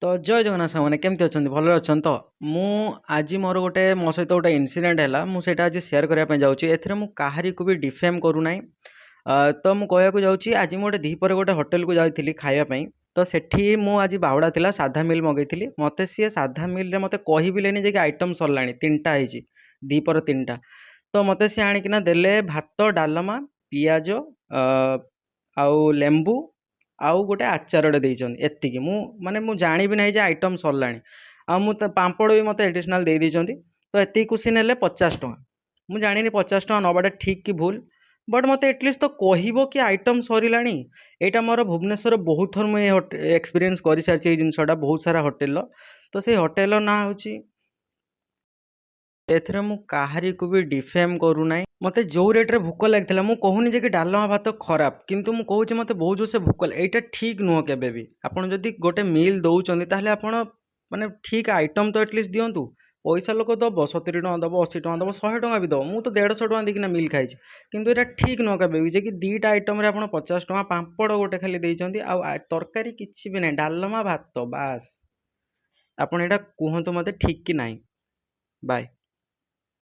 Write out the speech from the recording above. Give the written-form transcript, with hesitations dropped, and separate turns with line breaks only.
ତ ଜୟ ଜଗନ୍ନାଥ ସାଙ୍ଗମାନେ, କେମିତି ଅଛନ୍ତି? ଭଲରେ ଅଛନ୍ତି ତ? ମୁଁ ଆଜି ମୋର ଗୋଟେ ମୋ ସହିତ ଗୋଟେ ଇନସିଡେଣ୍ଟ ହେଲା, ମୁଁ ସେଇଟା ଆଜି ସେୟାର କରିବା ପାଇଁ ଯାଉଛି। ଏଥିରେ ମୁଁ କାହାରିକୁ ବି ଡିଫେମ୍ କରୁନାହିଁ। ତ ମୁଁ କହିବାକୁ ଯାଉଛି, ଆଜି ମୁଁ ଗୋଟେ ଦ୍ୱିପହରେ ଗୋଟେ ହୋଟେଲକୁ ଯାଇଥିଲି ଖାଇବା ପାଇଁ। ତ ସେଠି ମୁଁ ଆଜି ବାହୁଡ଼ା ଥିଲା, ସାଧା ମିଲ୍ ମଗେଇଥିଲି। ମୋତେ ସିଏ ସାଧା ମିଲ୍ରେ ମୋତେ କହିବିଲେନି ଯେ କି ଆଇଟମ୍ ସରିଲାଣି। 3ଟା ହେଇଛି, ଦ୍ୱିପହର 3ଟା। ତ ମୋତେ ସିଏ ଆଣିକିନା ଦେଲେ ଭାତ, ଡାଲମା, ପିଆଜ ଆଉ ଲେମ୍ବୁ ଆଉ ଗୋଟେ ଆଚାରଟେ ଦେଇଛନ୍ତି, ଏତିକି। ମୁଁ ମାନେ ମୁଁ ଜାଣିବି ନାହିଁ ଯେ ଆଇଟମ୍ ସରିଲାଣି। ଆଉ ମୁଁ ତ ପାମ୍ପଡ଼ ବି ମୋତେ ଏଡ଼ିସନାଲ୍ ଦେଇ ଦେଇଛନ୍ତି। ତ ଏତିକିକୁ ସିଏ ନେଲେ 50 ଟଙ୍କା। ମୁଁ ଜାଣିନି 50 ଟଙ୍କା ନେବାଟା ଠିକ୍ କି ଭୁଲ, ବଟ୍ ମୋତେ ଆଟଲିଷ୍ଟ ତ କହିବ କି ଆଇଟମ୍ ସରିଲାଣି। ଏଇଟା ମୋର ଭୁବନେଶ୍ୱର ବହୁତ ଥର ମୁଁ ଏ ଏକ୍ସପିରିଏନ୍ସ କରିସାରିଛି ଏଇ ଜିନିଷଟା ବହୁତ ସାରା ହୋଟେଲର। ତ ସେଇ ହୋଟେଲର ନାଁ ହେଉଛି, ଏଥିରେ ମୁଁ କାହାରିକୁ ବି ଡିଫେମ୍ କରୁନାହିଁ। ମୋତେ ଯେଉଁ ରେଟ୍ରେ ଭୋକ ଲାଗିଥିଲା, ମୁଁ କହୁନି ଯେ କି ଡାଲମା ଭାତ ଖରାପ, କିନ୍ତୁ ମୁଁ କହୁଛି ମୋତେ ବହୁତ ଜୋରସେ ଭୋକ। ଏଇଟା ଠିକ୍ ନୁହଁ କେବେ ବି। ଆପଣ ଯଦି ଗୋଟେ ମିଲ୍ ଦେଉଛନ୍ତି, ତାହେଲେ ଆପଣ ମାନେ ଠିକ୍ ଆଇଟମ୍ ତ ଆଟଲିଷ୍ଟ ଦିଅନ୍ତୁ। ପଇସା ଲୋକ ଦେବ, 70 ଟଙ୍କା ଦେବ, 80 ଟଙ୍କା ଦେବ, 100 ଟଙ୍କା ବି ଦେବ। ମୁଁ ତ 150 ଟଙ୍କା ଦେଇକିନା ମିଲ୍ ଖାଇଛି। କିନ୍ତୁ ଏଇଟା ଠିକ୍ ନୁହଁ କେବେ ବି ଯେ କି 2ଟା ଆଇଟମ୍ରେ ଆପଣ 50 ଟଙ୍କା, ପାମ୍ପଡ଼ ଗୋଟେ ଖାଲି ଦେଇଛନ୍ତି ଆଉ ତରକାରୀ କିଛି ବି ନାହିଁ, ଡାଲମା ଭାତ ବାସ୍। ଆପଣ ଏଇଟା କୁହନ୍ତୁ ମୋତେ ଠିକ୍ କି ନାହିଁ? ବାଏ।